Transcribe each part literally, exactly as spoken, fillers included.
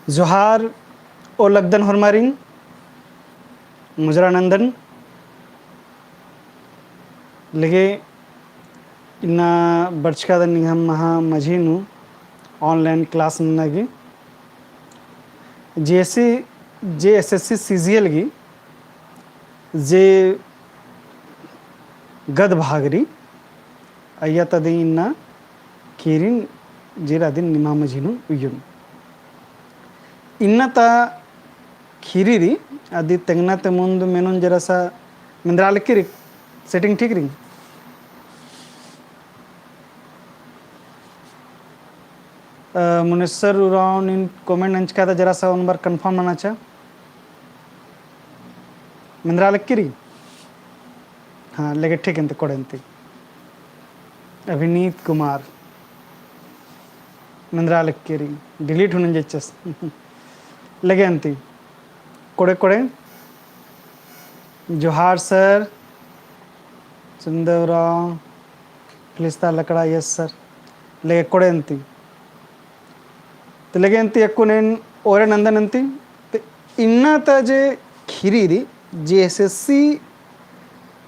जोहार ओ लगदन होरमारिन, मुजरा नंदन। लगे इन्ना बरचकादन निंग्है महा मझी नू online class नन्ना गे। जेसे जे एसएससी सीजीएल गे जे गद भाग रई, अइय्या ता अदिन इन्ना ख़ीरिन जे रई अदिन निमा मझी नू उइयोन। इन्ना ता ख़ीरी रई, अदी तेंगना ती मुन्द मेनोन जरा सा मेंदरा लगी रई, setting ठीक रई। अ, मुनेसर उराँव नीन comment नंजका ता जरा सा ओन बार confirm नना चा। मेंदरा लगी रई? हाँ, लगे ठीक अन्ती, कोड़े अन्ती। अभिनीत कुमार। मेंदरा लगी रई, delete हूँ नंजचस। लगे अन्ती। कोड़े, कोड़े। जोहार sir। सुंदर उराँव। फिलिस्ता लकड़ा, yes sir। लगे कोड़े अन्ती। तो लगे अन्ती अक्कुन एन ओरे नंदन अन्ती। तो इन्ना ता जे ख़ीरी रई, जे एसएससी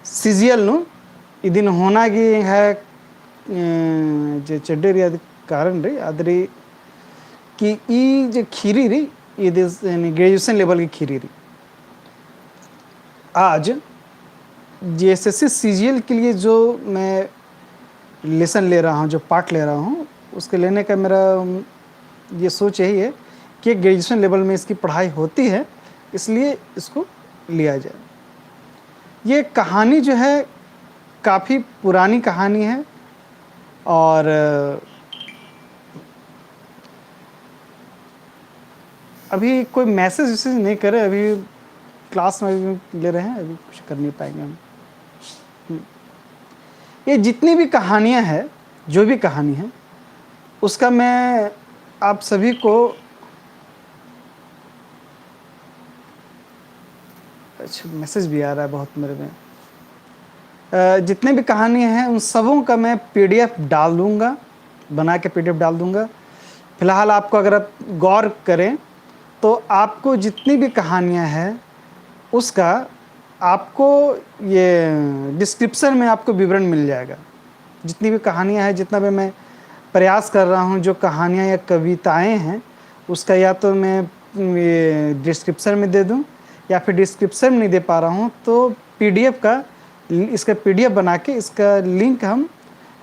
सीजीएल नू इदिन होना गे है, अ, जे चड्डे रई अदी कारण रई, अदरी कि ई जे ख़ीरी रई, इदी यानी graduation level की ख़ीरी रई। आज जे एसएससी सीजीएल के लिए जो मैं lesson ले रहा हूँ, जो पाठ ले रहा हूँ, उसके लेने का मेरा, उम, ये सोच यही है कि graduation level में इसकी पढ़ाई होती है, इसलिए इसको लिया जाए। ये कहानी जो है, काफ़ी पुरानी कहानी है और अभी कोई message वैसेज नहीं करे, अभी class में भी ले रहे हैं, अभी कुछ कर नहीं पाएंगे हम। हम्म। ये जितनी भी कहानियाँ हैं, जो भी कहानी है, उसका मैं आप सभी को, अच्छा, message भी आ रहा है बहुत मेरे में। अ, जितने भी कहानी हैं, उन सबों का मैं पीडीएफ डाल दूँगा, बना के पीडीएफ डाल दूँगा। फिलहाल आपको अगर आप गौर करें, तो आपको जितनी भी कहानियाँ हैं, उसका आपको ये description में आपको विवरण मिल जाएगा। जितनी भी कहानियाँ हैं, जितना भी मैं प्रयास कर रहा हूँ, जो कहानियाँ या कविताएँ हैं, उसका या तो मैं, ये description में दे दूँ, या फिर description में नहीं दे पा रहा हूँ, तो पीडीएफ का, इसका पीडीएफ बना के इसका link हम,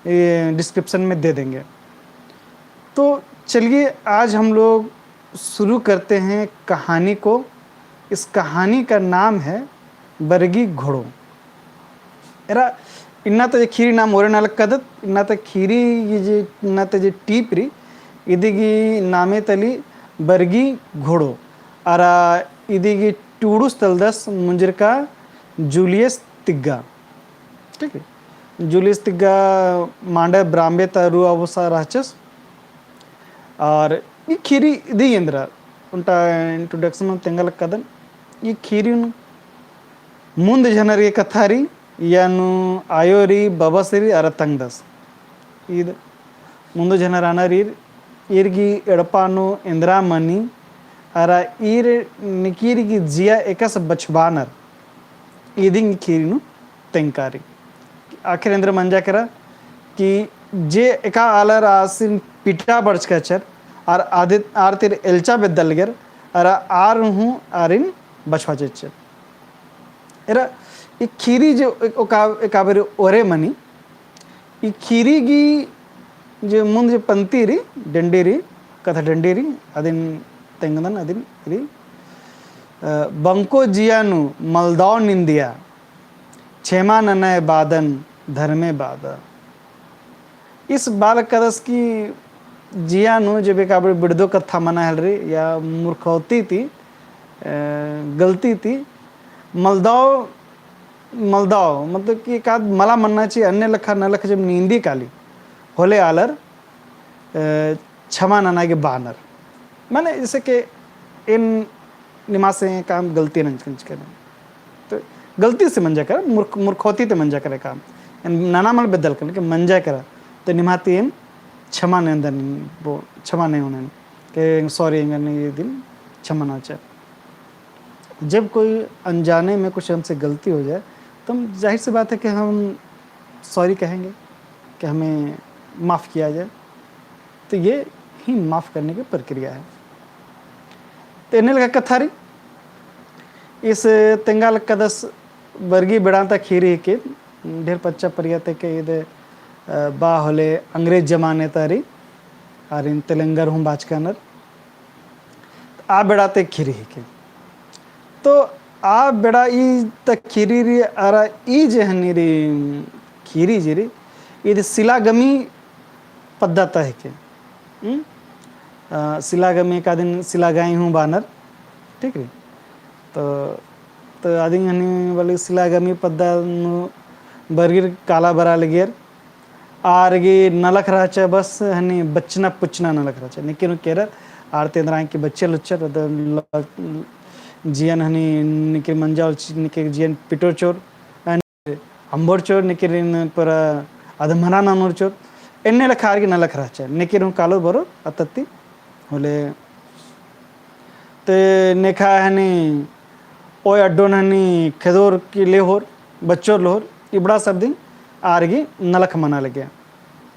ये description में दे देंगे। तो चलिए, आज हम लोग शुरू करते हैं कहानी को। इस कहानी का नाम है बरगी घोड़ो। एरा, इन्ना ता जे ख़ीरी नाम ओरे नलख कादत, इन्ना ता ख़ीरी गे जे, इन्ना ता जे टीप रई, इदी गही नामे तली बरगी घोड़ो। अरा इदी गही टूड़ुस तलदस मुंजरका जूलियस तिग्गा। ठीक है, जूलियस तिग्गा मांडर ब्राम्बे ता रु अवसा रहचस। और ई ख़ीरी इदी एन्दरा, ओन्टा introduction नू तेंगा लक्कादन। ई ख़ीरी नू मुन्द झनर गे कत्था रई, इया नू आयो रई, बबस रई, अरा तंगदस। ईद मुन्द झनर आनर ईर, ईर गही एड़पा नू एन्दरा मनी, अरा ईर निकिर गही जिया एकासे बछबानर, ईदिंग ख़ीरी नू तेंगका रई। आखिर एन्दरा मंजा केरा कि जे एका आलर आसिन पिटा बरचका चिचर, आर आदि, आर तिर एल्चा बेद्दा लगेर, अरा आर हूँ आरिन बछबआ चिचर। एरा, ई ख़ीरी जे ओका, एका बेरी ओरे मनी, ई ख़ीरी गही जे मुन्द जे पंती रई, डंडी रई, कत्था डंडी रई, अदिन तेंगदन, अदिन रई, अ, बंको जिया नू मलदव निंदिया, छेमा ननय बादन धर्मे बादा। ईस बालक कदस की जिया नू जब एका बेरी बिड़दो कत्था मना हेलरी या मुर्खौती ती, अ, गलती ती, मलदव, मलदव, मतलब कि एकाद मला मन्ना ची अन्ने लखा न लखा जब नींदी काली, होले आलर, अ, छमा नना गे बानर। माने जैसे कि एन निमासे काम गलती नंजकन चिकन। तो गलती से मंजा केरा, मूर्ख-, मूर्खौती ते मंजा केरा काम। एन नना मल बेद्दलकन, लेकिन मंजा केरा। तो निम्हा ती एन छमा नेन्दन, बो, छमा नेन्दन। ए, sorry, एंगन ये दिन क्षमा ना चाहे। जब कोई अनजाने में कुछ हमसे गलती हो जाए, तो हम, जाहिर सी बात है कि हम sorry कहेंगे कि हमें माफ़ किया जाए। तो ये ही माफ़ करने की प्रक्रिया है। तो एन्ने लेखा कत्था रई, इस तेंगा लक्कादस बरगी बेड़ा ता ख़ीरी हिके, ढेर पच्चा परिया ता के इद, अ, बा होले अंग्रेज जमाने ता रई, आरिन तेलंगर हूँ बाचका नर। आ बेड़ा ता ख़ीरी हिके। तो आ बेड़ा ई ता ख़ीरी रई, अरा ई जे हनी रई ख़ीरी जे रई, इद सिलागमी पद्दा ता हिके। हम्म? अ, सिलागमी का दिन सिलागाई हूँ बअनर, ठीक रई। तो, तो अदिन हनी बल्कि सिलागमी पद्दा नू बरगिर काला बरआ लगियर, आर गे नलख रहचा बस हनी बचना पुचना नलख रहचा। नेकिर हूँ केरर, आर ती एन्दरा की बच्चर लुच्चर, अद ल-, जियन हनी नेकिर मंजा उल्च-, नेकिर जियन पिटोर चोर, अम्बोर चोर, नेकिरिन पूरा अदमरा ननोर चोर, एन्ने लेखा आर गे नलख रहचा। नेकिर हूँ कालो बरो अत्तती होले ते नेखा हनी ओय अड्डोन हनी खेदोर की लेहोर, बच्चोर लेहोर, इबड़ा सब दिन आर गे नलख मना लगिया।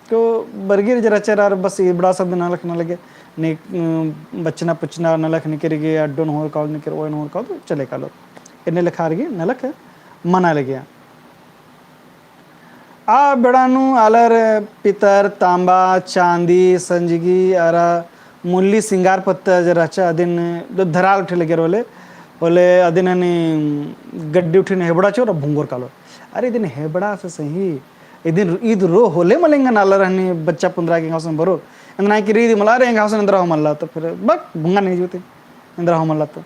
तो बरगिर जे रहचर आर बस इबड़ा सब दिन नलख मना लगिया। ने, अम, बचना पुचना नलख नेकिर गे अड्डोन होर कालो, नेकिर ओयन होर कालो, तो चले कालो। एन्ने लेखा आर गे नलख मना लगिया। आ बेड़ा नू आलर पितर, तांबा, चांदी, संजगी, अरा मुल्ली सिंगार पत्ता जे रहचा अदिन दो धराल उठे लगियर होले, होले अदिन हनी गड्डी उठिन हेबड़ा चोर भुंगोर कालो। अरे इदिन हेबड़ा से सही, इदिन ईद रो होले मले एंगन आलर हनी बच्चा पुंदरा गे एंग्है हूँ बरोर। एन्दरा की रई इदी मला रे एंग्है हूँ एन्दरा हूँ मल्ला तो फिर बक भुंगा नहीं जूते एन्दरा हूँ मल्ला तो।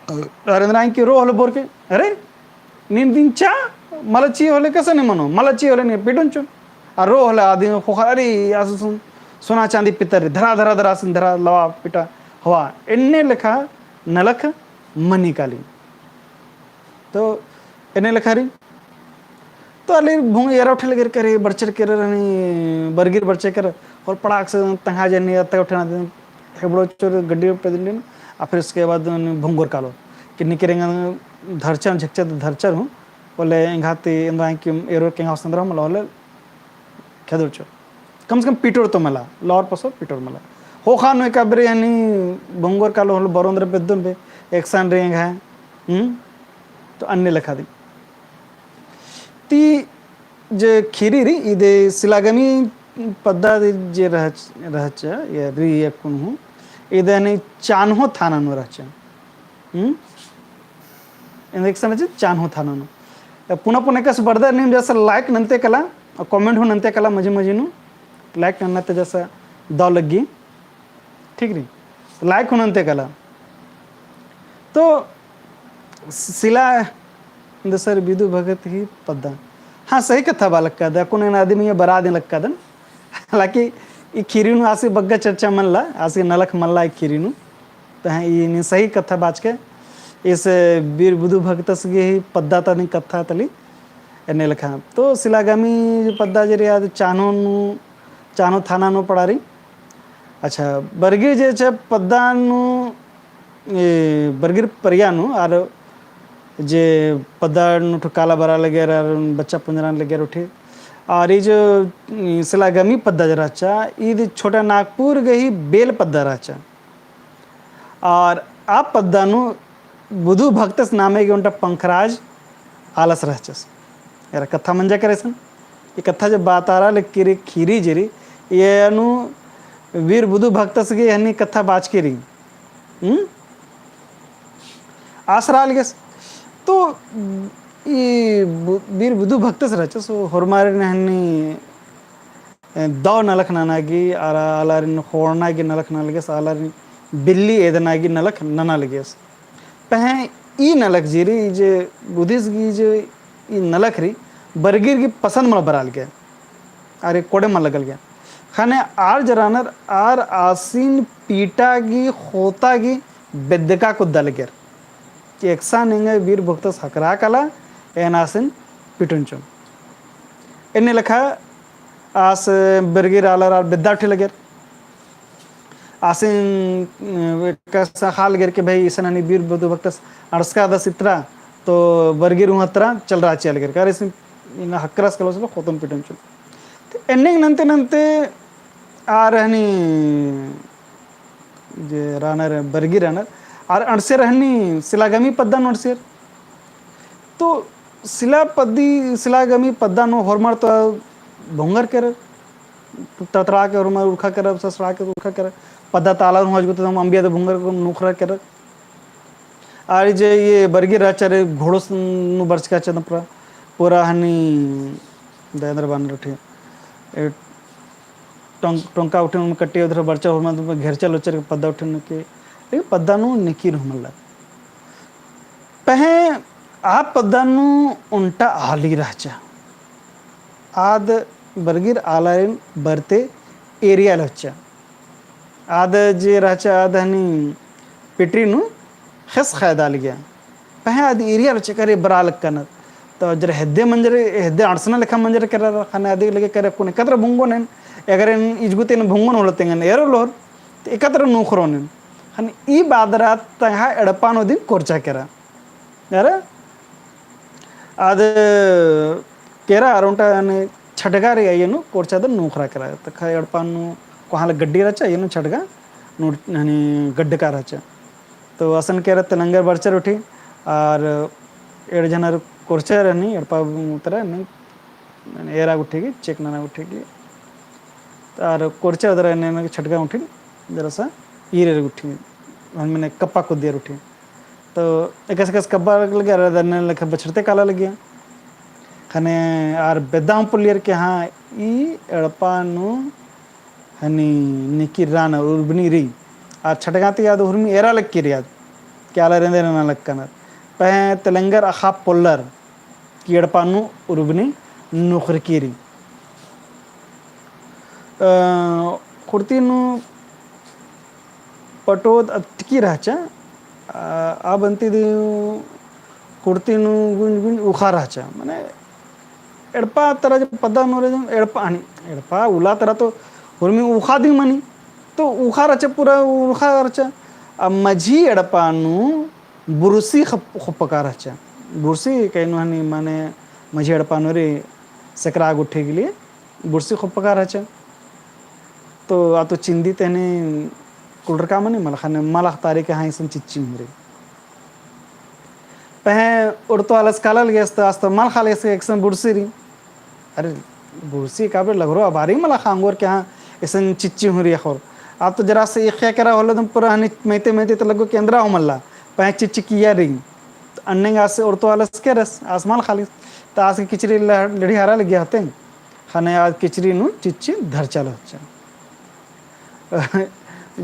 अरे एन्दरा की रो होले बोर के, अरे नीन दिम चा, मला चिआ होले कसे नीम मनो, मला चिआ होले नीन पिटोन चो। आ रो होले आदिन ख़ोख़ा, अरे, आस सुन, सोना चांदी पितर रई, धरा, धरा, धरा, आसिन धरा, लवा, पिटा, हवा, एन्ने लेखा नलख मनी काली। तो एन्ने लेखा रई। तो आली भुंग एरा उठे लगियर करे, बरचर केरर हनी, बरगिर बरचर केरर, होले पड़ाक से तंग्हा जनी अत्ता उठे ना दिन, हेबड़ो चोर गड्डी पे दिन, आ फिर उसके बाद हनी भुंगोर कालो। कि नेकिर एंगन धरचर, झकचर धरचर हूँ, होले एंग्है ती एन्दरा की एरोर के एंग्है हूँ एन्दरा मला होले खेदोर चोर। कम से कम पिटोर तो मला, लवर पसो पिटोर मला। ख़ोख़ा नू एका बारी हनी भुंगोर कालो होले बरोन दरा बेद्दोन बे, एकसन रई एंग्है, हम्म? तो अन्ने लेखा दी। ती जे ख़ीरी रई, इदे सिलागमी पद्दा दे जे रहच-, रहचा, या रई या कुन हूँ, इदे हनी चान्हो थाना नू रहचा। हम्म? इदे एकसन रहचा चान्हो थाना नू। पुना पुना एकासे बरदर नीम जैसे like नन्ते कला, comment हूँ नन्ते कला मझी मझी नू, like नन्ना ती जैसे दव लग्गी। ठीक रई, like हूँ नन्ते कला। तो सिला दसर बिदु भगत ही पद्दा। हाँ, सही कत्था बआ लक्कादन, अक्कुन एन आदिम बरआ दिम लक्कादन। हालांकि ई ख़ीरी नू आसी बग्गे चर्चा मल्ला, आसी नलख मल्ला ई ख़ीरी नू। तो हाँ, ई नीन सही कत्था बाचके, इस बीर बुधु भगतस गे ही पद्दा ता नीन कत्था तली एन्ने लेखा। तो सिलागमी पद्दा जे रई आद चान्हो नू, चान्हो थाना नू पड़ा रई। अच्छा, बरगिर जे छे पद्दा नू, ए, बरगिर परिया नू, आर जे पद्दा नू ठो काला बरआ लगियर, आर बच्चा पुंजरान लगियर उठे। आर ई जो, ई, सिलागमी पद्दा जे रहचा, ईद छोटा नागपुर गे ही बेल पद्दा रहचा। आर आ पद्दा नू बुधु भगतस नामे गे ओन्टा पंखराज आलस रहचस। एरा कत्था मंजा केरा असन। ई कत्था जे बातारा ले ख़ीरी, ख़ीरी जे रई, एनु बीर बुधु भगतस गे हनी कत्था बाचकी रई। हम्म? आस रआ लगियस। तो ई बु-, बीर बुधु भगतस रहचस, होरमारिन हनी दव नलख नना गे, आर आलारिन ख़ोंड़ना गे नलख नना लगियस, आलारिन बिल्ली एदना गे नलख नना लगियस। पहें ई नलख जे रई, जे बुधिस गे जे ई नलख रई, बरगिर गे पसंद मल बरआ लगिया। आर कोड़े मल लग्गा लगिया। ख़ने आर जे रअनर, आर आसिन पीटा गे, ख़ोता गे, बेद्दका कुद्दा लगियर। कि एकसन एंग्है बीर भगतस ख़क्खरआ काला, एन आसिन पिटुन चोन। एन्ने लेखा आस बरगिर आलर आर बेद्दा उठी लगियर। आसिन, अ, एकासे ख़ाल गर के भाई इसन हनी बीर बधु भक्तस अंड़सकादस इतरा, तो बरगिर हूँ अतरा चलरा चिआ लगर के। अरे इसन इन्ना हकरस कलोस लो ख़ोतन पिटन चुल। तो एन्ने नन्ते नन्ते आर हनी जे रअनर, बरगिर रअनर, आर अंड़सेर हनी सिलागमी पद्दा नू अंड़सेर। तो सिला पद्दी, सिलागमी पद्दा नू होरमर तो भोंगर केरर, ततड़ा के होरमर उरखा केरर, ससड़ा के उरखा केरर, पद्दा ता आलर हूँ अजगो तो अम्बिया तो भोंगर के नोखरा केरर। आर जे ये बरगिर रहचा रे घोड़ोस नू बरचका रहचा तो पूरा, पूरा हनी दयंदर बानर उठे। ए टोंक-, टोंका उठे उन कट्टे उधर बरचा होरमा तो घेरचा लोचर के पद्दा उठे न के, लेकिन पद्दा नू निकिर हूँ मल्ला। पहें आ पद्दा नू ओन्टा आली रहचा। आद बरगिर आलारिन बरते एरिया लहचा। आद जे रहचा आद हनी पिटरी नू ख़ेस ख़ैदा लगिया। पहें आद एरिया लहचा करे बरा लक्कनर। तो जरा हेद्दे मंजर, हेद्दे अंड़सना लेखा मंजर केरा ख़ने आदि लगे करे कुने कतरा भुंगोन एन, अगर एन इजगुतेन भुंगोन होलो तेंगन एरो लोर, तो एकतरा नूखरोन एन। ख़ने ई बादरा तंग्हा एड़पा नू दिम कोरचा केरा। अरे आद केरा अर ओन्टा यानी छटगा रई, अइय्या नू कोरचा दन नूखरा केरा। तखा एड़पा नू कोहाँ ले गड्डी रहचा, अइय्या नू छटगा नू हनी गड्डका रहचा। तो असन केरा तेलंगर बरचर उठी, आर एड़ झनर कोरचर हनी, एड़पा उतरा हनी, माने एरा गुट्ठी की, चेक नना गुट्ठी की। तो आर कोरचर उतरा हनी, छटगा उठी, जरा सा ईर ईर गुट्ठी, मने कप्पा कुद्दियर उठी। तो एकासे एकासे कब्बा लगिया, अरा दन्ने लेखा बछरते काला लगिया। ख़ने आर बेद्दा हूँ पोल्लियर के हाँ, ई एड़पा नू हनी निकिर रअनर, उर्बनी रई। आर छटगा ती आद हुरमी एरा लक्की रई आद, के आलर एन्देर नना लक्कनर। पहें तेलंगर अख़ा पोल्लर, कि एड़पा नू उर्बनी नोखरकी रई। अ, खुर्ती नू पटोद अतकी रहचा, अ, आ बन्ती दिम खुर्ती नू गुंज गुंज उखा रहचा। माने एड़पा तरा जे पद्दा नू रई जे एड़पा हनी, एड़पा उला तरा तो हुरमी उखा दिम मनी, तो उखा रहचा, पूरा उखा रहचा। आ मझी एड़पा नू बुरसी खप-, खोपका रहचा। बुरसी कइनो हनी माने मझी एड़पा नू रई सेकरा गुट्ठी के लिए बुरसी खोपका रहचा। तो आ तो चिंदी तहने कुलरका मनी मलख, ख़ने मलख तारी के हाँ इसन चिच्ची हूँ रई। पहें ओड़तो आलस काला लगियस तो आस तो मल ख़ालस एकसन बुरसी रई। अरे बुरसी काबरे लगरो अबारी मला ख़ांगोर के हाँ इसन चिच्ची हूँ रई अख़ोर। आद तो जरा से इख़या केरा होले तो पूरा हनी मइते मइते तो लग्गो के एन्दरा हूँ मल्ला। पहें चिच्ची किया रई। तो अन्नेंग आस ओड़तो आलस केरस, आस मल ख़ालिस। तो आस के किचरी ल-, लड़ी हरा लगिया हते। ख़ने आद किचरी नू चिच्ची धरचा लहचा।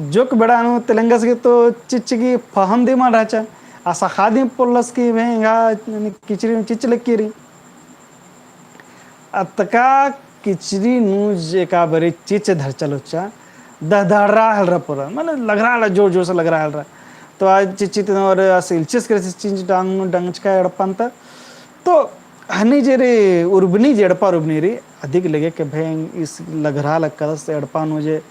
जोक बेड़ा नू तेलंगस गे तो चिच्च की फहम दिम मल रहचा। आस अख़ा दिम पोल्लस कि भई एंगा किचरी नू चिच्च लक्की रई। अतका किचरी नू जे एका बारी चिच्च धरचा लहचा, दहदहड़रा हेलरा पूरा, माने लगरा हेलरा, जोर जोर से लगरा हेलरा। तो आद चिच्ची ती और आस इल्चिस केरस चिच्च डांग नू डंगचका एड़पा ता। तो हनी जे रई उर्बनी जे एड़पा उर्बनी रई, अदिक लगे के भई ईस लगरा लक्कदस एड़पा नू जे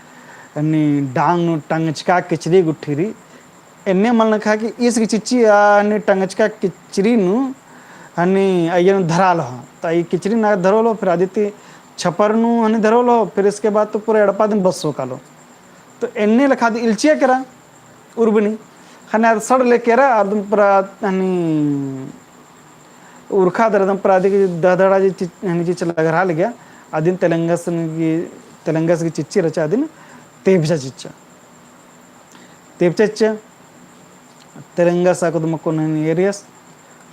हनी डांग नू टंगचका किचरी गुट्ठी रई। एन्ने मल नखा कि ईस गे चिच्ची आ हनी टंगचका किचरी नू हनी अइय्या नू धरा लहो। तो अइय्या किचरी नू धरो लहो, फिर अदिती छपर नू हनी धरो लहो, फिर इसके बाद तो पूरा एड़पा दिम बस्सो कालो। तो एन्ने लेखा दी इल्चिया केरा उर्बनी। ख़ने आद सड़ ले केरा, आर दम पूरा हनी उरखा दरा दम पूरा अदिक दहदहड़ा जे चिच्च, हनी चिच्च लगरा लगिया, अदिन तेलंगस गे, तेलंगस गे चिच्ची रहचा, अदिन तेबचा चिच्चा। तेबचा चिच्चा, तेलंगस अक्कुन मक्कुन हनी एरियस,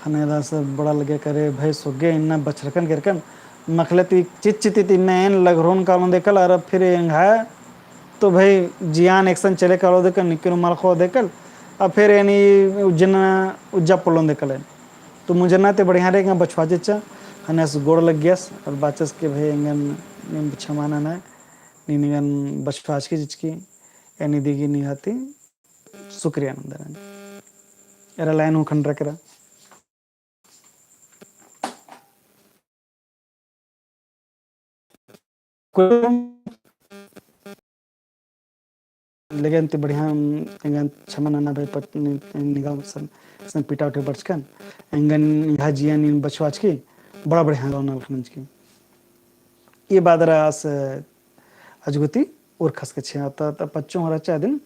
ख़ने आद आस बड़ा लगे करे, भई सोगे इन्ना बछरकन केरकन, मखले ती चिच्च ती ती इन्ना एन लगरोन कालोन देकल, अरा फिर एंग्है तो भई जियान एकसन चले कालो देकल, निकिरो मल खो देकल, आ फिर एन ई उज्जना उज्जा पोल्लोन देकल एन। तो मुझे ना ते बढ़िया रे एंगा बछवा चिच्चा, ख़ने आस गोड़ लगियस, अरा बाचस के भई एंगन नीम छमा नना, नीन एंगन बछवा चिचकी, एन इदी गे निंग्है ती शुक्रिया नन्दन। एरा लाइन हूँ खंडरा केरा। लेकिन ती बढ़िया, एंगन छमा नना भाई पत्नी निगाह सन, सन पिटा उठे बरचकन, एंगन यहाँ जिया नीन बछवाचकी, बड़ा बढ़िया गाँव नलख मंजकी। ये बादरा आस अजगुती उरखस के छे, त, त पच्चो हो रहचा अदिन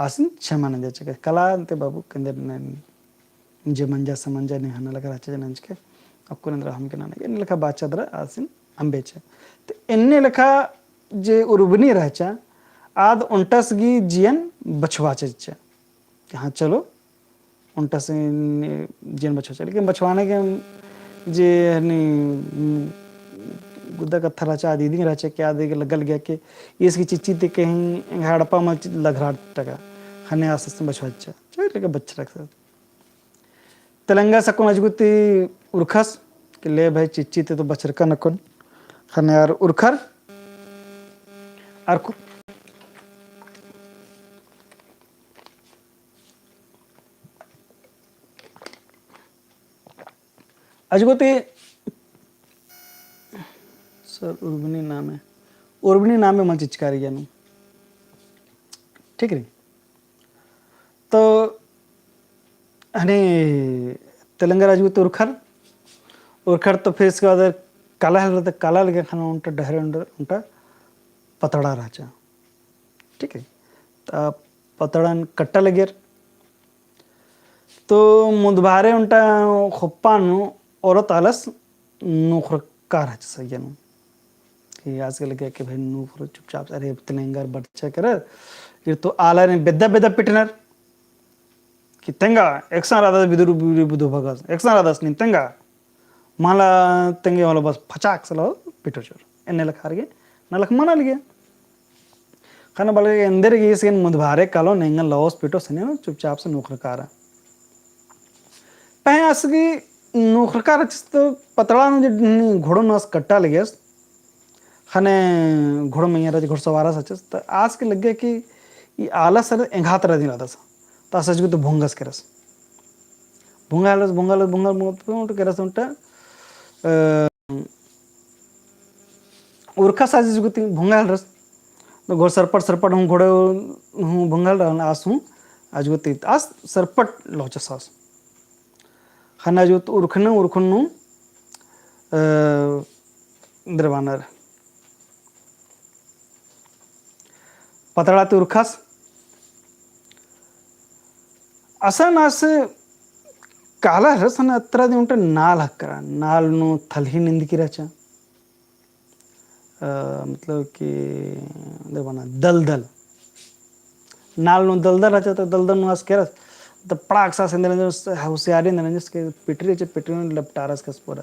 आसिन छमा नंजा चके। कला अन्ते बाबू केंदर न, जे मंजा समंजा ने हना लगा रहचा जे नंजके, अक्कुन एन्दरा हमके नना, एन्ने लेखा बाचा दरा आसिन अम्बे चे। त एन्ने लेखा जे उर्बनी रहचा, आद ओन्टस गी जियन बछवाचा चे। कि हाँ, चलो, ओन्टस जियन बछवाचा। लेकिन बछवाने के जे हनी, उम, गुद्दा कत्था रहचा, आद इदिंग रहचा, कि आद लग्गा लगिया कि ईस की चिच्ची ती कहीं एंग्है एड़पा मल लघरा टका। हने आस आस बछवाचा। चल, लेकिन बछरक सा। तेलंगा अक्कुन अजगुती उरखस, कि ले भाई चिच्ची ती तो बछरकन अक्कुन। हने आर उरखर, आर कु-, अजगुती सर उर्बनी नामे, उर्बनी नामे मल चिचकारी जानू। ठीक रई। तो हनी तेलंगा अजगुती उरखर, उरखर तो फिर इसके बाद काला हल रहता, काला लगे खाना उन्टा डहरे उन्टा, उन्टा पतड़ा रहचा। ठीक है, तो पतड़न कट्टा लगियर। तो मुदभारे उन्टा खोप्पा नू औरत आलस नोखरका रहचा सैया नू। कि आस के लगे कि भाई नोखर चुपचाप से, अरे तेलंगर बरचा कर, ये तो आला ने बेद्दा बेद्दा पिटनर। कि तेंगा, एकसन रअदस बिदुर बिदुर बुधो भगस, एकसन रअदस नीन तेंगा। मला तेंगे वाला बस फचाक से लो पिटो चोर। एन्ने लखार गे, नलख मना लगे। खाना बल गे एन्देर गे इसके मुदभारे कालो नेंगन लवस पिटो सने चुपचाप से नोखरका रअ। पहें आस गी नोखरका रहचस तो पतड़ा नू जे घोड़ो नू आस कट्टा लगियस, खने घोड़ो मइय्याँ रहचस, घोड़सवारस रहचस, त आस के लग्गे कि ई आलस सर एंग्है तरा दिम रअदस। त आस अजगुती भोंगस केरस। भोंगा हेलरस, भोंगा हेलरस, भोंगा हेलरस, भोंगा हेलरस, भोंगा हेलरस, अ, उरखस आस अजगुती भोंगा हेलरस। तो घोड़ो सरपट, सरपट हूँ घोड़ो हूँ भोंगा हेलरस, आस हूँ अजगुती, आस सरपट लौचस आस। खने अजगुत उरखन, उरखन नू, अ, एन्देर बअनर। पतड़ा ती उरखस। असन आस काला हेलरस, असन अत्रा दिम उन्टा नाल हक्करा, नाल नू थलही निंदकी रहचा। अ, मतलब कि, एन्देर बअना, दलदल। नाल नू दलदल रहचा, त दलदल नू आस केरस, त पड़ाक से आस एन्देर नंजस, होशियारी एन्देर नंजस कि पिटरी चे, पिटरी नू लपटारस कस पूरा।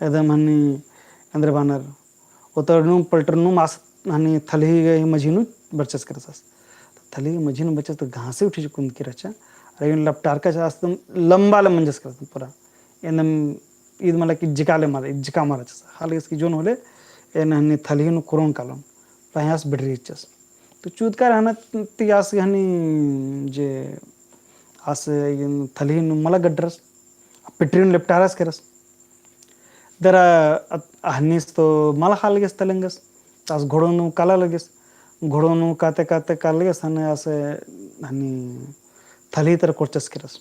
एकदम हनी, एन्देर बअनर, ओतर नू पलटर नू आस हनी थलही गे मझी नू बरचस केरस आस। त थलही मझी नू बरचस त घासे उठी कुन्दकी रहचा। अरे यूँ लपटारकस आस एकदम लम्बा ले मंजस केरस पूरा। एकदम ईद मला कि जिका ले मारे, जिका मारचस। हाल इसकी जोन होले, एन हनी थलही नू कुरोन कालोन। पहें आस बिटरी चिच्चस। तो चूदका रहना ती आस हनी जे आस थलही नू मला गड्डरस, पिटरी नू लपटारस केरस। दरा अत-, अहनिस तो मला खा लगियस तेलंगस, त आस घोड़ो नू काला लगियस। घोड़ो नू काते काते काला लगियस, हने आस हनी थलही तरा कोरचस केरस।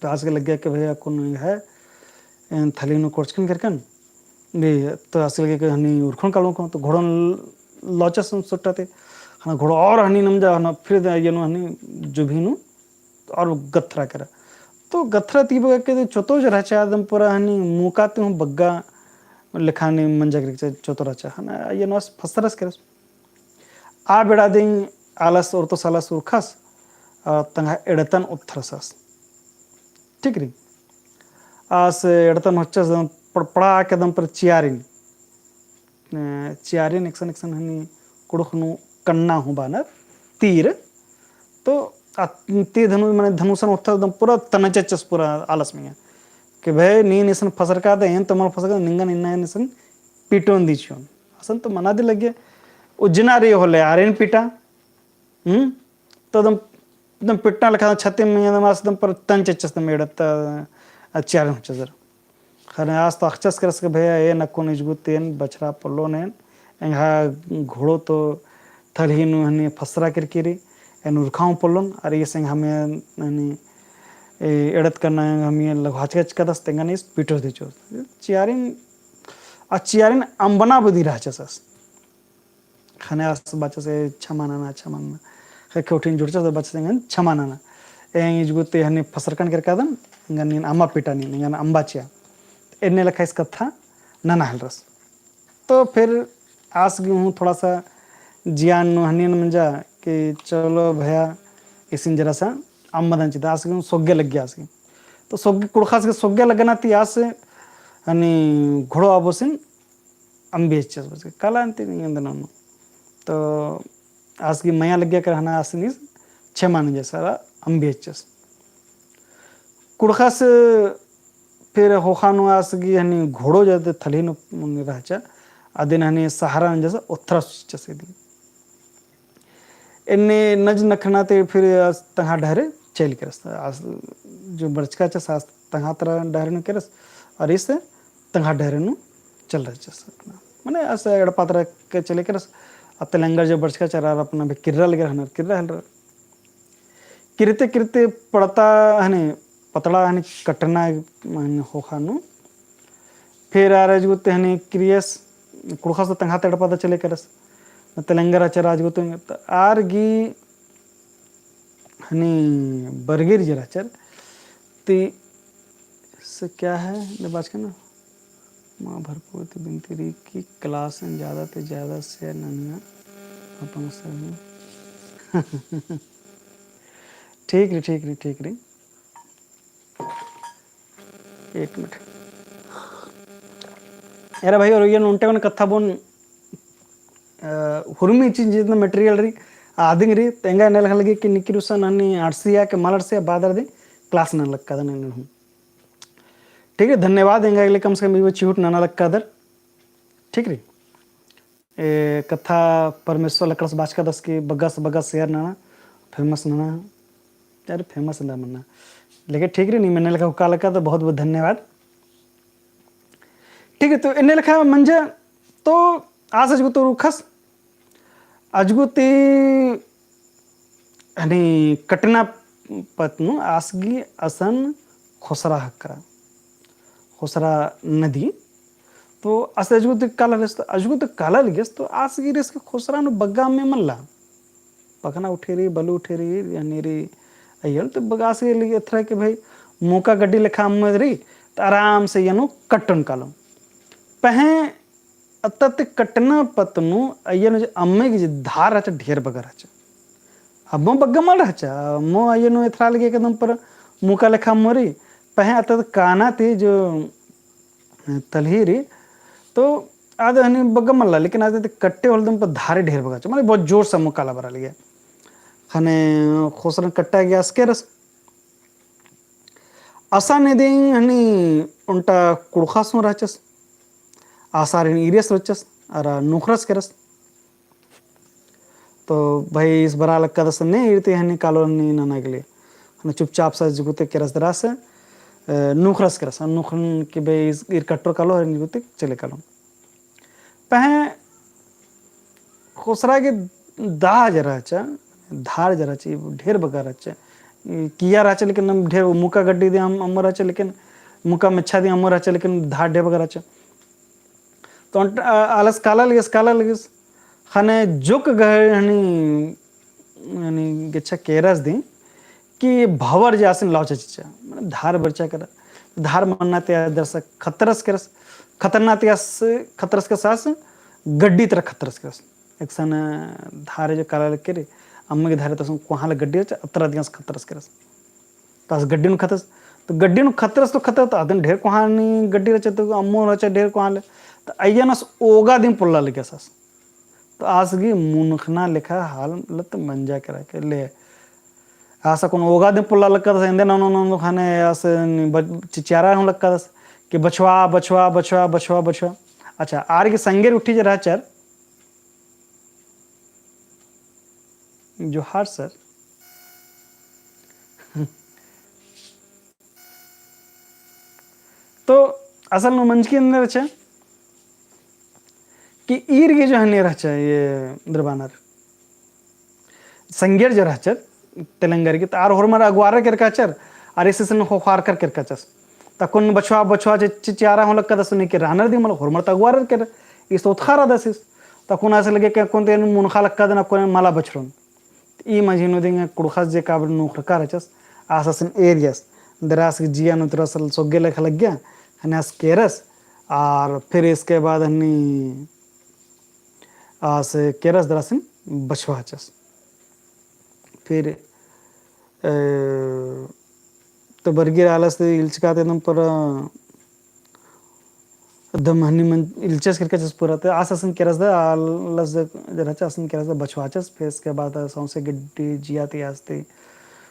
त आस गे लग्गिया कि भैया अक्कुन है, एन थलही नू कोरचकन केरकन, बे, त आस गे लग्गिया कि हनी उरखन कालोन को, त घोड़ो नू लौचस सुट्टा ती, हना घोड़ो और हनी नमजा, हना फिर द-, ये नू हनी जुभी नू और गथरा केरा। तो गथरा ती बग्गे के चोतो जे रहचा एकदम पूरा हनी मुका ती हूँ बग्गा लेखा हनी मंजा केरक चोतो रहचा। हना ये नू आस फसरस केरस। आ बेड़ा दिम आलस ओरतोस आलस उरखस, अ, तंग्है एड़तन ओथरस आस। ठीक रई। आस एड़तन होचस एकदम पड़-, पड़ाक एकदम पर चियारिन। अ, चियारिन एकसन, एकसन हनी कुँड़ुख़ नू कन्ना हूँ बअनर तीर। तो आ तीर धनु-, मने धनुसन ओथस एकदम पूरा तनचचस पूरा आलस मइय्याँ। कि भई नीन इसन फसरका दे, एन तो मल फसरका दे, निंगन इन्ना एन इसन पिटोन दिचियोन। असन तो मना दी लग्गे। उज्जना रई होले आरिन पिटा। हम्म? तो एकदम, एकदम पिटना लेखा छाती मइय्याँ एकदम आस एकदम पर तनचचस एकदम एड़त, अ, चियारिन होचस दरा। खने आस तो अख़चस केरस कि भैया, एन अक्कुन इजगुत एन बछरा पोल्लोन एन, एंग्है घोड़ो तो थलही नू हनी फसरा केरकी रई, एन उरखा हूँ पोल्लोन, अरा ईस एंग्है हमी हनी, ए, एड़त करना हमी लगवाचका चिचकादस, तेंगन ईस पीटोस दिचो। चियारिन, आ चियारिन अम्बना बदी रहचस आस। ख़ने आस बाचस, "ए, छमा नना, छमा नना।" ख़ेक्खे उठिन जुड़चस, बाचस, "एंगन छमा नना। एंग इजगुत हनी फसरकन केरकादन, एंगन नीन अम्बा पीटा नीन, एंगन अम्बा चिआ।" एन्ने लेखा ईस कत्था नना हेलरस। तो फिर आस गे हूँ थोड़ा सा जिया नू हनी मंजा कि चलो भैया, इसिन जरा सा अम्बदन चिता, आस गे हूँ सोग्गे लग्गी आस गे। तो सोग्गे कुँड़ुख़स गे सोग्गे लग्गना ती आस हनी घोड़ो आबोसिन अम्बियचस बस, काला अन्ती निंगन दना नू। तो आस गे मया लग्गिया कर हना आसिन ईस छमा नंजस अरा अम्बियचस। कुँड़ुख़स फिर ख़ोख़ा नू आस गे हनी घोड़ो जादे थलही नू मुन्नी रहचा, अदिन हनी सहारा नंजस, ओथरा सुचस इदी। एन्ने नंज नखना ते फिर आस तंग्है डहरे चइल केरस। आस जो बरचका चस आस तंग्है तरा डहरे नू केरस, अरा ईस तंग्है डहरे नू चल रहचस। मने आस एड़पा तरा के चले केरस, आ तेलंगर जो बरचका चस अरा अपना भी किर्रा लगे रहनर, किर्रा हेलरर। किरते किरते पड़ता हनी, पतड़ा हनी कटना हनी ख़ोख़ा नू। फिर आर अजगुत हनी किरियस, कुँड़ुख़स तो तंग्है एड़पा ता चले केरस। न तेलंगर रहचर अजगुत, तो आर गी हनी बरगिर जे रहचर। ती से क्या है, ले बाचका ना। माँ भरपूर ती बिनती रई कि class में ज्यादा ते ज्यादा share ननिया अपन सभी। ठीक रई, ठीक रई, ठीक रई। एक मिनट। अरे भाई, और ये नोन्टे कौन कत्था बोन, अ, हुरमी चीज जितना material रई, आदिंग रई, तेंगा एन्ने लेखा लगी कि निकिर उसन हनी आड़सिया के मल आड़सिया बादर दी class नना लक्कादन एन्ने हूँ। ठीक है, धन्यवाद, एंगा के लिए कम से कम इबो चिहुट नना लक्कादर। ठीक रई। ए कत्था परमेश्वर लकड़स बाचकादस कि बग्गस बग्गस share नना, famous नना, यार famous ना मन्ना। लेकिन ठीक रई, नीम एन्ने लेखा हुक्का लक्कादर बहुत बहुत धन्यवाद। ठीक है, तो एन्ने लेखा मंजा तो आस अजगुत उरखस, अजगुत हनी कटना पत्त नू आस गी असन ख़ोसरा ख़क्खरा, ख़ोसरा नदी। तो आस अजगुत काला रअस, तो अजगुत काला लगियस, तो आस गी रअस कि ख़ोसरा नू बग्गा अम्म मल्ला। पखना उठे रई, बलु उठे रई, हनी रई, अइय्या तो बग्गा आस गी लगी एथरा कि भाई, मोका गड्डी लेखा अम्म रई, तो आराम से अइय्या नू कट्टोन कालो। पहें अत्ता ती कटना पत्त नू अइय्या नू जे अम्म गी जे धार रहचा, ढेर बग्गा रहचा। अम्म बग्गा मल रहचा, अम्म अइय्या नू एथरा लगी एकदम पर मोका लेखा अम्म रई। पहें अत्ता ती काना ती जो तलही रई, तो आद हनी बग्गा मल्ला, लेकिन आद ती कट्टे होले एकदम पर धारे ढेर बग्गा रहचा, माने बहुत जोर से अम्म काला बरआ लगिया। ख़ने ख़ोसरन कट्टा गे आस केरस। असन इदिन हनी ओन्टा कुँड़ुख़स हूँ रहचस, आस आरिन ईरियस रहचस, अरा नोखरस केरस। तो भाई ईस बरआ लक्कादस ने ईर ती हनी कालो नी नना गे लिए। हनी चुपचाप से अजगुत केरस दरा से, अ, नोखरस केरस, नोखरन कि भाई ईस ईर कट्टोर कालो हनी अजगुत चले कालो। पहें ख़ोसरा गे दाह जे रहचा, धार जे रहचा, ढेर बग्गा रहचा। किया रहचा, लेकिन ढेर मोका गड्डी दिम अम्म रहचा, लेकिन मोका मेच्छा दिम अम्म रहचा, लेकिन धार ढेर बग्गा रहचा। तो अंट-, आ-, आलस काला लगियस, काला लगियस। ख़ने जोक गहे हनी, हनी गेच्छा केरस दिम, कि भवर जे आसिन लौचा चिच्चा, माने धार बरचा केरा। धार मन्ना ती आस दरा से खतरस केरस, खतरना ती आस खतरस केरस, आस गड्डी तरा खतरस केरस। एकसन धार जो काला लगी रई, अम्म गी धार तसन कोहाँ ले गड्डी रहचा, अतरा दिम आस खतरस केरस। तो आस गड्डी नू खतरस, तो गड्डी नू खतरस तो खतरस, तो अदिन ढेर कोहाँ नी गड्डी रहचा, तो अम्म रहचा ढेर कोहाँ ले, तो अइय्या नू आस ओगा दिम पोल्ला लगियस आस। तो आस गी मुनखना लेखा हालत मंजा केरा के ले। आस अक्कुन ओगा दिम पोल्ला लक्कादस, एन्देर ननो ननो ख़ने आस नि ब-, चिचियारा हूँ लक्कादस कि बछवा, बछवा, बछवा, बछवा, बछवा। अच्छा, आर गे संगेर उठी जे रहचर। जोहार सर। तो असल नू मंजकी एन्ने रहचा कि ईर गे जो हनी रहचा ये दरबानर, संगेर जे रहचर, तेलंगर की, त आर होरमर अगुवारर केरकाचर, आर इसिन ख़ोख़ारकर केरकाचस। तकुन बछवा, बछवा चे, चे, चिआरा हूँ लक्कादस, उन्नी के रानर दिम मला होरमर त अगुवारर केर, इस ओतख़ा रअदस इस। तकुन आस लगे के अक्कुन ते मुनख़ा लक्कादन, अक्कुन मला बछरोन। ई मझी नू दिम कुँड़ुख़स जे काबर नोखरका रहचस, आस असन एरियस। दरा आस जिया नू तरा सल सोग्गे लेखा लग्गिया, हने आस केरस, आर फिर इसके बाद हनी आस केरस दरा असन बछवाचस। फिर, ए, तो बरगीर आलस इल्चका ते एकदम पर दम हनी मन इल्चस केरकाचस पूरा, ते आस असन केरस दा आलस जे रहचा असन केरस दा बछवाचस, फिर इसके बाद सौंसे गड्डी जिया ती आस ती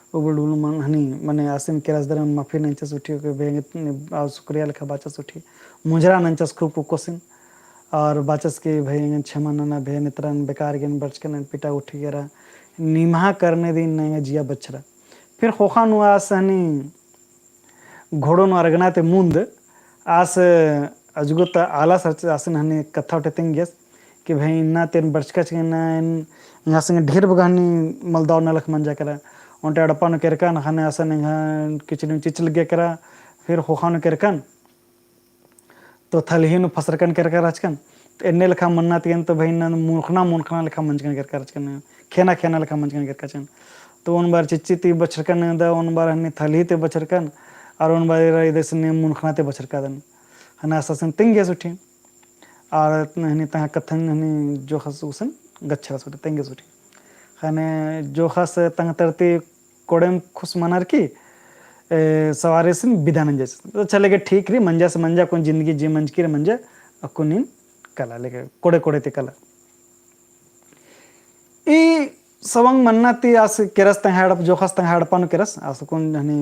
उबुल डुबुल मन हनी, मने आसिन केरस दरा माफी नंचस उठी, ओके भैया आ शुक्रिया लेखा बाचस उठी, मुजरा नंचस खूब कुक्कोसिन, और बाचस कि भैया एंगन क्षमा नना, भैया नितरन बेकार गेन बरचकन पिटा उठी केरा, निम्हा करने दिन नंगा जिया बछरा। फिर ख़ोख़ा नू आस हनी घोड़ो नू अरगना ते मुन्द आस अजगो त आलस आसिन हनी कत्था उठे तेंगेस कि भाई इन्ना तेन बरचका चिके इन्ना एन, एंगा संगे ढेर बग्गे हनी मलदव नलख मंजा केरा। ओन्टे एड़पा नू केरकन हने असन एंगा किचड़ी नू चिच लग्गिया केरा, फिर ख़ोख़ा नू केरकन तो थलही नू फसरकन केरका रहचकन। तो एन्ने लेखा मन्ना ती एन तो भाई इन्ना मुनखना मुनखना लेखा मंजकन केरका रहचकन, खेना खेना लेखा मंजकन केरका रहचकन। तो ओन बार चिच्ची ती बछरकन दा, ओन बार हनी थलही ती बछरकन, और ओन बार इरा इदे सन्ने मुनखना ती बछरकादन। हने आस असन तेंगेस उठी। आर हनी तंग्है कत्थन हनी जोखस गुसन गच्छरस उठी, तेंगेस उठी। ख़ने जोखस तंग्है तरती कोड़ेम खुस मनर की, ए, सवारी सिन बिदा नंजस। तो चले के ठीक रई, मंजस मंजा, अक्कुन जिंदगी जे मंजकी रई मंजा, अक्कुन नीन कला लेके, कोड़े कोड़े ती कला। ई सवंग मन्ना ती आस केरस तंग्है एड़प-, जोखस तंग्है एड़पा नू केरस, आस अक्कुन हनी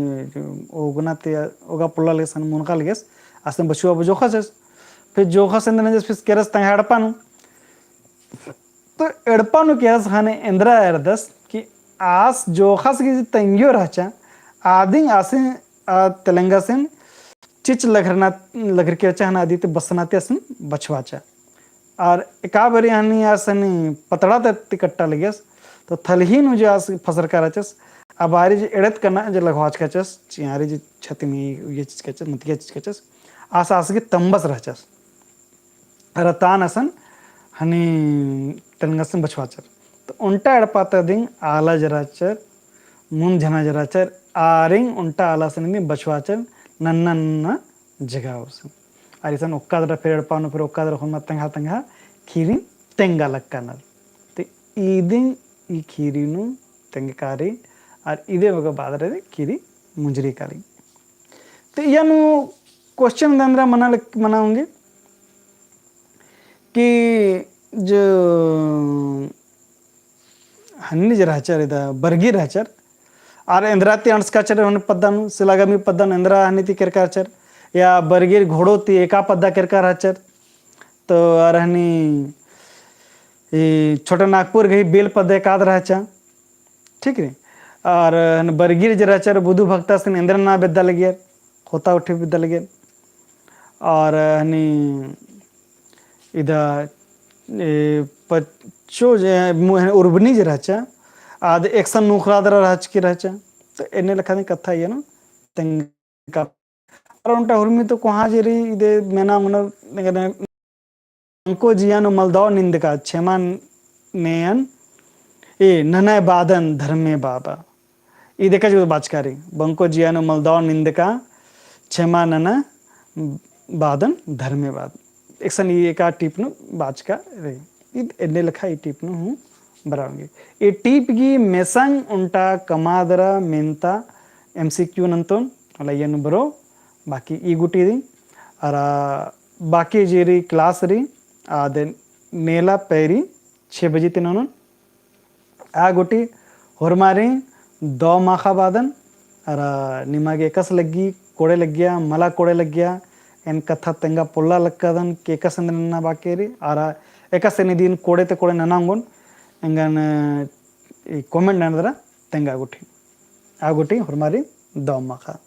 ओगना ती, ओगा पोल्ला लगेस, हनी मुनखा लगेस, आस बछुआ बजोखस एस, फिर जोखस एन्देर नंजस फिर केरस तंग्है एड़पा नू। तो एड़पा नू केरस ख़ने एन्देर एरदस कि आस जोखस की तेंगियो रहचा, आदिन आसिन, आ, तेलंगासिन चिच लघरना, लघरकी रहचा ख़ने आदि ती बसना ती आसिन बछवाचा। और एका बारी हनी आस हनी पतड़ा ती कट्टा लगेस, तो थलही नू जे आस फसरका रहचस, आ बारी जे एड़त कना जे लघवाचका रहचस, चियारी जे छतिम ये चिचका रहचस, मतिया चिचका रहचस, आस आस गे तम्बस रहचस। रतान असन हनी तेलंगासिन बछवाचर। तो ओन्टा एड़पा ता दिम आला जे रहचर, मुन्द झना जे रहचर, आरिन ओन्टा आलासिन दिम बछवाचर, नन्ना नन्ना जगह होसन। आर इसन ओक्का दरा फिर एड़पा नू फिर ओक्का दरा होरमा तंग्हा तंग्हा खीरी तेंगा लक्कानर। तो इदिन ई खीरी नू तेंगकारी, आर इदे बग्गे बाद रे खीरी मुंजरी कारी। तो इया नू question दरा मना लग-, मना ओंगी कि जो हन्नी जे रहचर इदा बरगी रहचर, आर एन्देर ती अंड़सकाचर हन्नी पद्दा नू, सिलागामी पद्दा नू एन्देर हन्नी ती केरका रहचर, या बरगीर घोड़ो ती एका पद्दा केरका रहचर, तो आर हन्नी ई छोटा नागपुर गही बेल पद्दा एकाद रहचा। ठीक रई। और हन्नी बरगीर जे रहचर बुधु भक्तासिन एन्देर ना बेद्दा लगियर, खोता उठे बेद्दा लगियर। और हन्नी इदा, ए, पच्चो जे, मु-, उर्बनी जे रहचा, आद एकसन नोखरा दरा रहचकी रहचा। तो एन्ने लेखा दिम कत्था इया नू तेंगा। और ओन्टा हुरमी तो कोहाँ जे रई इदे मेना ओंगनर, बंको जिया नू मलदव निंदका, छेमा नेयन, ए, ननय बादन धर्मे बाबा। इद एका जो बाचका रई, बंको जिया नू मलदव निंदका, छेमा नना बादन धर्मे बाबा। एकसन ई एका टीप नू बाचका रई। इद एन्ने लेखा ई टीप नू हूँ बरआ ओंगी। ई टीप गही मेसंग ओन्टा कमआ दरा मेन्ता MCQ नन्तोन, मला इया नू बरओ, बाकी ई गूटी दिम, अरा बाकी जे रई class रई, आद नेला पैरी छे बजे ती ननोन। आ गूटी होरमारिन दव माखा बादन, अरा निमा गे एकासे लग्गी, कोड़े लग्गिया, मला कोड़े लग्गिया, एन कत्था तेंगा पोल्ला लक्कादन, के एकासे नन्ना बाकी रई, अरा एकासे निदिन कोड़े ती कोड़े नना ओंगोन, एंगन, ई comment नना दरा तेंगा गूटी। आ गूटी होरमारिन दव माखा।